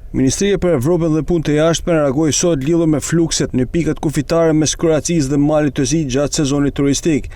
Ministria për Evropën dhe Punë të Jashtme reagoi sot lidhur me flukset në pikat kufitare mes Kroacisë dhe Malit të Zi gjatë sezonit turistik,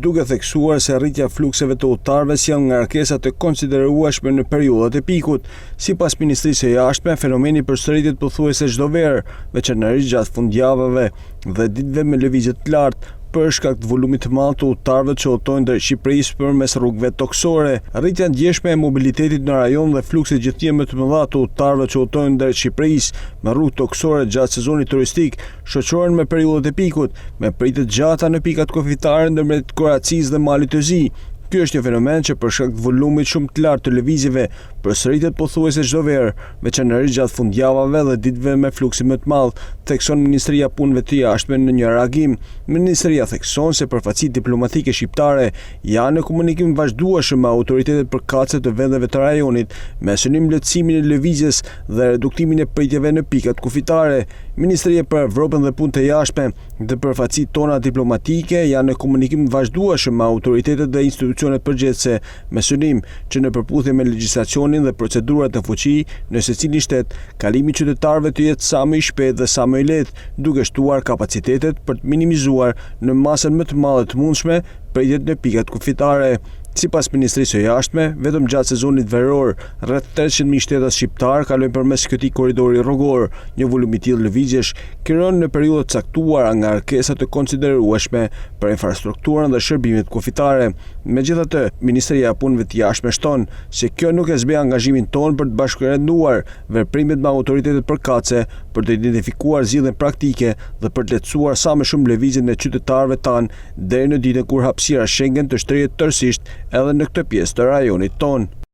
duke theksuar se rritja e flukseve të udhëtarëve sjell ngarkesa të konsiderueshme në periudhat e pikut. Sipas Ministrisë së Jashtme, fenomeni përsëritet pothuajse çdo verë, veçanërisht gjatë fundjavave dhe ditëve me lëvizje të lartë, për shkak të volumit të madh të udhëtarëve që udhëtojnë drejt Shqipërisë përmes rrugëve tokësore. Rritja e ndjeshme e mobilitetit në rajon dhe flukset gjithnjë më të mëdha të udhëtarëve që udhëtojnë drejt Shqipërisë me rrugë tokësore gjatë sezonit turistik shoqërohen me periudhat e pikut, me pritje të gjata në pikat kufitare ndërmjet Kroacisë dhe Malit të Zi. Ky është një fenomen që për shkak të volumit shumë të lartë të lëvizjeve përsëritet pothuajse çdo verë, veçanërisht gjatë fundjavave dhe ditëve me fluksin më të madh, thekson Ministria e Punëve të Jashtme në një reagim. Ministria thekson se përfaqësitë diplomatike shqiptare janë në komunikim të vazhdueshëm me autoritetet përkatëse të vendeve të rajonit, me synim lehtësimin e lëvizjes dhe reduktimin e pritjeve në pikat kufitare. Ministria për Evropën dhe Punët e Jashtme dhe përfaqësitë tona diplomatike janë në komunikim të vazhdueshëm me autoritetet dhe institucionet përgjegjëse me synim që në përputhje me legjislacionin dhe procedurat në fuqi në secilin shtet, kalimi i qytetarëve të jetë sa më i shpejtë dhe sa më i lehtë, duke shtuar kapacitetet për të minimizuar në masën më të madhe të mundshme pritjet në pikat kufitare. Sipas Ministrisë së Jashtme, vetëm gjatë sezonit veror, rreth 300.000 shtetas shqiptarë kalojnë përmes këtij korridori rrugor. Një volum i tillë lëvizjesh krijon në periudha të caktuara ngarkesa të konsiderueshme për infrastrukturën dhe shërbimet kufitare. Megjithatë, Ministria e Punëve të Jashtme shton se kjo nuk e zbeh angazhimin tonë për të bashkërenduar veprimet me autoritetet përkatëse për të identifikuar zgjidhjen praktike dhe për të lehtësuar sa më shumë lëvizjen e qytetarëve tanë deri në ditën kur hapësira Schengen të shtrihet tërësisht edhe në këtë pjesë të rajonit tonë.